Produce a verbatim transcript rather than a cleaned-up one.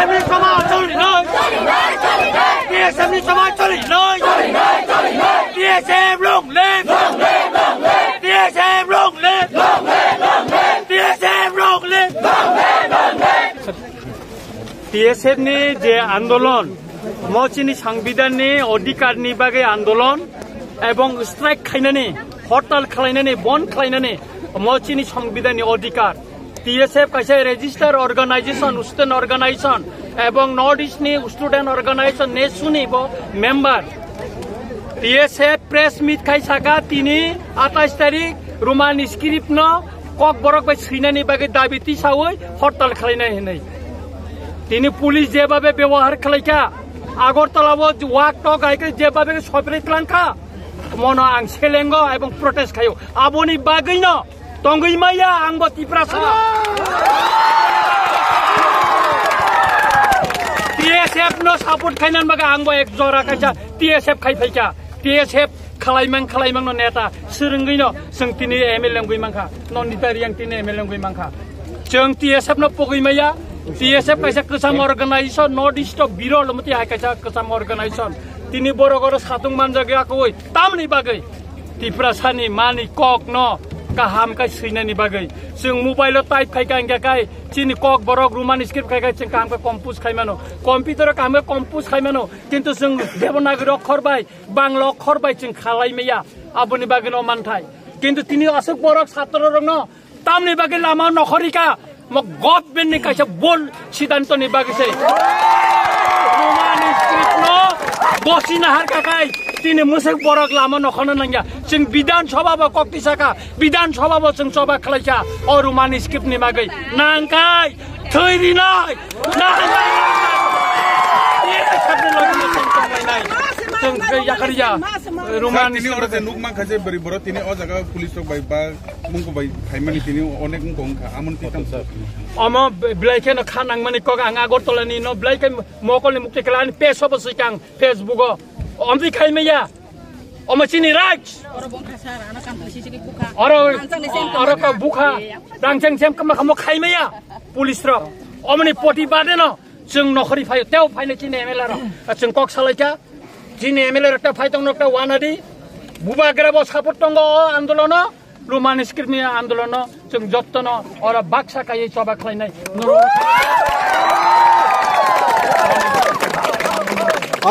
T S F ni samaj choli noi. T S F ni samaj choli noi. T S F long live. T S F long live. T S F long live. T S F ni je andolon, mo chini sangbidan ni odhikar ni bagwi andolon, ebong strike khainani, hortal khlainani, bond khlainani, mo chini sangbidan ni odhikar. T S F kaisa register organization, student organization, ebong North East ni student organization, nesu ni bo member. T S F press meet khai saka tini atais tarik Roman script no Kokborok bai swinani bagwi dabi tisawi hortal khlainai hinwi. Tini police jebabe byabohar khlaikha, Agartala o wak tok hai khe jebabe sopre tlangkha, mono ang selengo ebong protest khaio. Aboni bagwino tongwi maya ang bo Tiprasa. T S F no support khainani bagwi ang bo ek jora kaisa T S F khai phaikha. T S F khalaimang khalaimang no neta swrwngwi no chwng tini M L A wngwi mankha. Nondita Riyang tini M L A wngwi mankha. Chwng T S F no pogwi maya. T S F kaisa kwcham organization, North East o birol mati hai kaisa kwcham organization. Tini borok oro satung manjak ya koi tamni bagwi. Tiprasani mani kok no kaham kai swinani bagwi. Chwng mobile o type khai kai hingkha kai chini Kokborok Roman script khai kai chwng kaham kai compose khai mano. Computer o kaham kai compose khai mano. Kintu chwng Devanagari okhor bai, Bangla okhor bai chwng khalai maya. Aboni bagwi no manthai. Kintu tini aswk borok satro rok no tamni bagwi lama nokhorika, mo government ni kaisa bol siddhanto ni bagwi se. Roman script no bosi nahar kakai, tini musuk borok lama nokhorna nangya. Chwng Bidhan Sabha bo kok tisaka, Bidhan Sabha bo chwng choba khlaisa, o Roman script ni bagwi. Nangkai, thwi rinai, nangkai, nangkai. Chwng yakariya, Roman tini oro je nuk mankha je bwrwi borok tini o jaga police rok bai ba Mungko bai phaimani tini onek wngkha, amoni twi tamo. Omo belai kheno kha nangmani kok ang Agartala ni no belai khe mokol ni mukti kala ani page obo swikang Facebook o. Omtwi khai maya. Omo chini rights. Oro bongkha sir, ano kam twi sisiri bukha. Oro, oro ka bukha. Rangchang sem kama kamo khai maya. Police rok. Omoni poti bade no. Chwng nokhori phaio, teo phaino chini M L A rok. Chwng kok salaikha. Chini M L A rok ta phai tong nok ta wanadi. Bubagra bo support tongo o andolono. Roman script ni andolono chwng jottono oro baksa kaiwi choba khlainai.